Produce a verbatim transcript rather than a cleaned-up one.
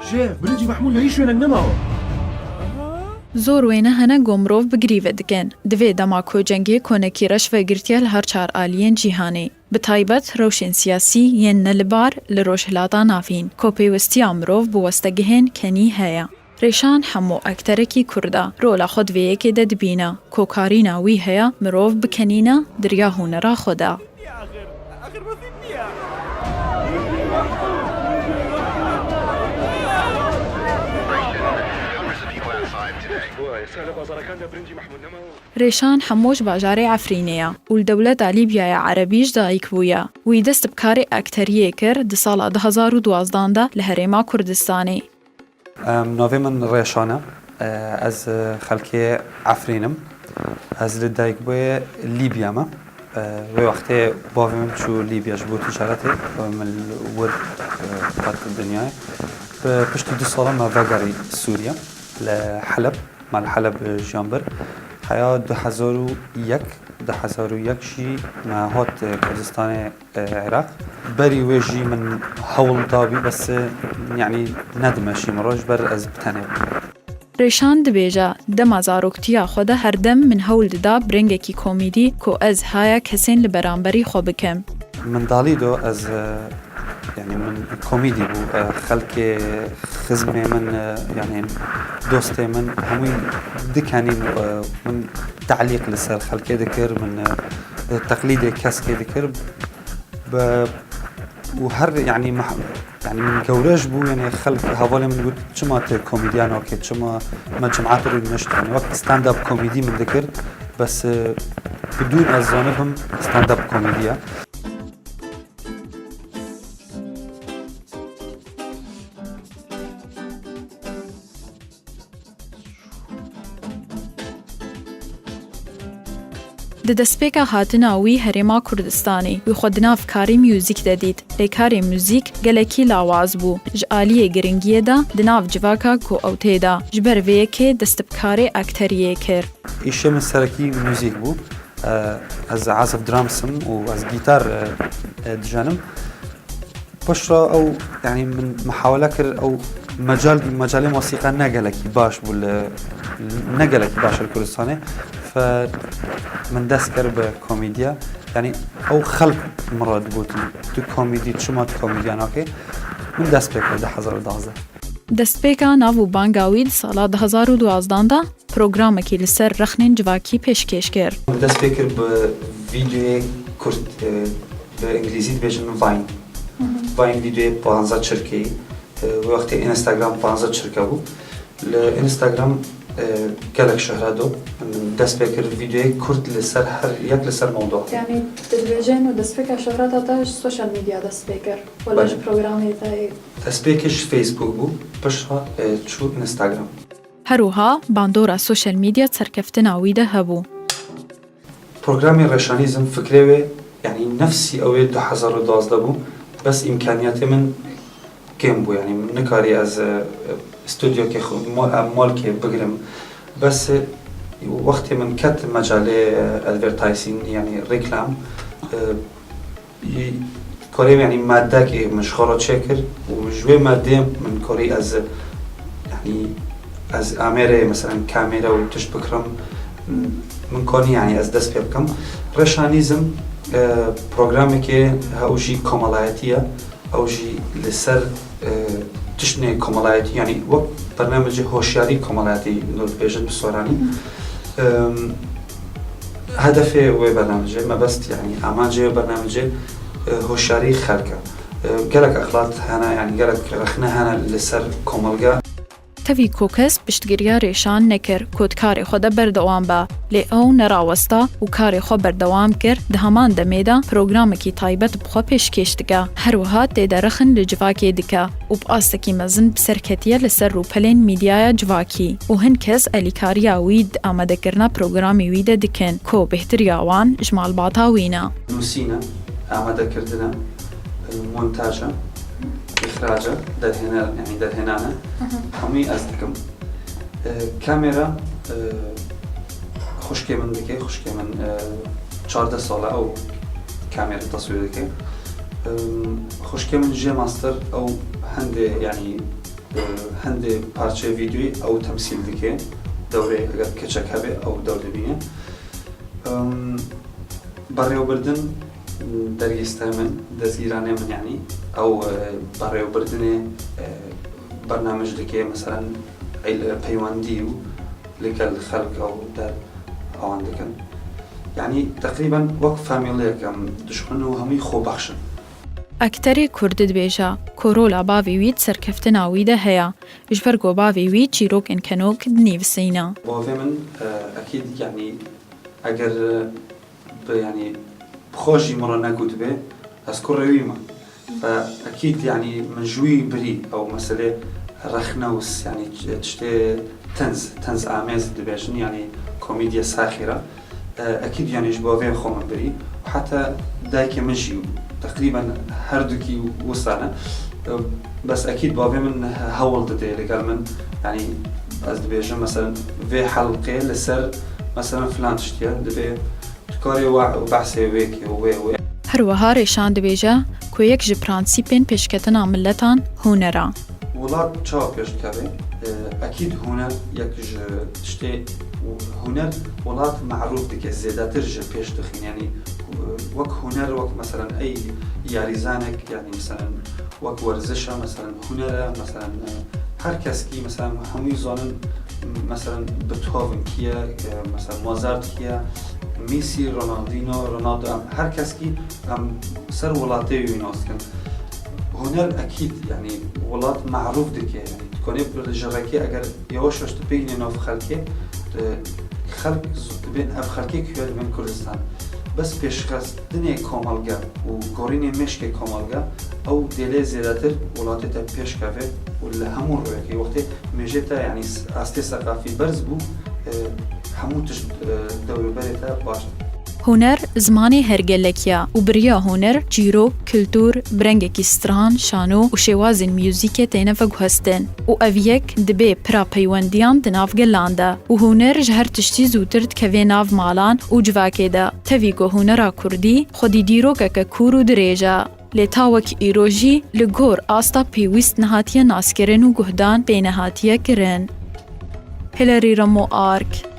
Şêx, Birincî Mehmûd lê hîç şwênek nemawe. Zor wêne hene ku mirov bi girî ve dikin. Di vê dema ku cengê konekî reş vegirtiye li her çar aliyên cîhanê, bi taybet rewşên siyasî yên ne li bar li Rojhilata Navîn, ku pêwistiya mirov bi westegihên kenî heye. Rêşan Hemo ekterekî Kurd e. Rola xwe di vê yekê de dibîne. Ku karîna wî heye mirov bikenîne di riya hunera xwe de. Rêşan Hemo ji bajarê Efrînê ye û li dewleta Lîbyaya Erebî ji dayik bûye. Wî dest bi karê ekteriyê kir di sala du hezar û duwazdan de li Herêma Kurdistanê. Em, Navê min Rêşan e. E, Ez e, xelkê Efrîn im. Ez li dayikbûyê Lîbya me. E, Wê wextê bavê min çû Lîbya ji bo ticaretê. E, Min li wir e, hat dinyayê. Bi piştî du sala me vegerî Sûriye. Li Heleb, me li Heleb e, jiyan bir. Heya du hezar û yek, du hezar û yek jî me hat e, Kurdistanê e, Iraq. Berî wê jî min hewl dabî, bes e, yanî nedimeşî min re ji ber ez bi tenê bûm. Rêşan dibêje, dema zaroktiya xwe de her dem min hewl dida bi rengekî komîdî ku ez haya kesên li beramberî xwe bikim. Min dalî do ez, e, yanî min komîdî bû, e, xelkê xizmê min, e, yanî dostê min hemû dikenîn, e, min telîq li ser xelkê dikir, min e, teqlîdê keskê dikir. Be, û her, yanî, meh- yanî min gewre ji bû, yanî xelk hevalê min got, "Çima tu komedya nake, çima me cemaetê rû neşt?" Yanî wek stand-up komedî min dikir, bes e, bidûn ez zanibim stand-up komedî ye. Di destpêka hatina wî Herêma Kurdistanê, wî xwe di nav karê muzîk de dît. Lê karê muzîk gelekî lawaz bû. Ji aliyê giringiyê de di nav civaka ku ew tê de, ji ber vê yekê dest bi karê akteriyê kir. Îşê min serekî muzîk bû. E, Ez azif drums im û ez gîtar e, e, dijenim. Piştre ew, yanî min mihawele kir, ew mecal, mecalê mosîqa ne gelekî baş bû li, ne gelekî baş li Kurdistanê. Fe min dest kir bi komedya. Yanî ew xelk min re digotin, "Tu komedî, çima tu komedya nake?" Min dest pê kir du hezar û duwazdeh. Destpêka nav û banga wî di sala du hezar û duwazdan de programekî li ser rexnên civakî pêşkêş kir. Min dest pê kir bi vîdeoyê kurt, e, bi îngilîzî dibêjin Vine. Vine vîdeoyê panzdeh çirkeyî, e, wê wextê Instagram panzdeh çirke bû. Li Instagram e, gelek şuhret do. Min dest pê kir vîdeoyê kurt li ser her yek li ser mewdû. Yanî tu dibêjên û destpêka şuhreta te ji sosyal medya dest pê kir. Wala ji programê te yê. Destpêkê ji Facebook bû, piştre e, çû Instagram. Her wiha bandora sosyal medya serkeftina wî de hebû. Programê Reşanîzm fikrê wê, yanî nefsî ew ê du hezar û duwazdeh bû, bes îmkaniyetê min kêm bû, yanî min nikarî ez e, studyokê xwe, mo- em malkê bigirim. Bes e, wextê min ket mecalê e, advertising, yanî reklam, e, Yî karê yanî madekê min ji xwe re çêkir û ji wê madeyê min karî ez yanî ez amêrê, meselen, kamera û tişt bikirim, min kanî yanî ez dest pê bikim. Reşanîzm e, programekê ew jî komelayetî ye, ew jî li ser e, tiştê komelayetî, yanî wek bernamecê hoşyarî komelayetî dibêjin bi soranî. Em, Hedefê wê bernamecê, mebest, yanî amancê wê bernamecê e, hoşyarî xelk e. E, Gelek exlat hene, yanî gelek rexne hene li ser komelge. Tevî ku kes piştgiriya Rêşan nekir ku di karê xwe de berdewam be, lê ew nerawesta û karê xwe berdewam kir, di heman demê de programekî taybet bi xwe pêşkêş dike. Her wiha tê de rexin li civakê dike û bi astekî mezin bi ser ketiye li ser rûpelên mîdyaya civakî û hin kes elîkariya wî di amadekirina programê wî de dikin ku bêhtiriya wan ji malbata wî ne. Nûsîne, amadekirine, montaje, îxrace, derhêne, yanî derhênane, hemû ez dikim. E, Kamera, e, xwişkê min dike, xwişkê min e, çardeh sal e ew kamera teswîr dike. E, Xwişkê min jê master ew hindê, yanî Hindê parçeyê vîdeoyî ew temsîl dike. Dewrê eger keçek hebe ew dewr dibîne. Em, berêwbirdin dergîstê min, destgîranê min, yanî ew, e, berêwbirdinê, e, bernamej dike, meselen, ey-, peywendî û li gel xelk ew der awan dikin. Yanî teqrîben wek famîliyek em dişuxin û hemû xwebexş in. Ekterê Kurd dibêje ku rola bavê wî di serkeftina wî de heye, ji ber ku bavê wî çîrokên kenok dinivîsîne. Bavê min, e, ekîd, yanî eger, e, bi, yanî bi xwe jî min re negotibê, ez kurê wî me. Ve ekîd, yanî min ji wî birî ew meselê rexnewis, yanî tiştê tenz, tenz amêz dibêjin, yanî komedya saxîre. E, ekîd, yanî ji bavê xwe min birî. Heta dayikê min jî teqrîben her dukî wisa ne. E, bes ekîd bavê min hewl dide li gel min. Yanî ez dibêjim, meselen, vê helqê li ser, meselen, filan tiştiye, dibê tu karê we behsê wê kê û wê û wê. Her wiha Rêşan dibêje ku yek ji prensîpên pêşketina miletan huner e. Welat çawa pêş dikeve? E, ekîd huner yek ji tiştê, huner welat merûf dike, zêdetir ji pêş dixîne. Yanî, e, wek huner, wek, meselen, ey yarîzanek, yanî, meselen, wek werziş e, meselen, huner e, meselen, e, her keskî, meselen, hemû zanin, meselen, Beethoven kî ye, e, meselen, Mozart kî ye, Messi, Ronaldinho, Ronaldo, em her keskî em ser welatê wî nas dikin. Huner ekîd, yanî welat merûf dike. Yanî tu konê bi ji rekê eger yavaş yavaş tu pêk nê nav xelkê, e, xelk z-, dibên ev xelkê ku ye dibên Kurdistan. Bes pêşxistinê komelge û gorînê mêşkê komelge, ew dêlê zêdetir welatê te pêş keve û li hemû rûyekê wextê mêjê te, yanî s-, astê seqafî berz bû, e, hemû tişt, e, dewrûberê te baş dibe. Huner zimanê her gelek ye û bi riya huner çîrok, kultur, bi rengekî stran, şano û şêwazên muzîkê têne veguhestin û ev yek dibê pira peywendiyan di nav gelan de û huner ji her tiştî zûtir dikeve nav malan û civakê de. Tevî ku hunera kurdî xwedî dîrokeke kûr û dirêj e, lê ta wek îro jî li gor asta pêwîst nehatiye naskirin û guhdan pê nehatiye kirin. Hilary Remo Ark.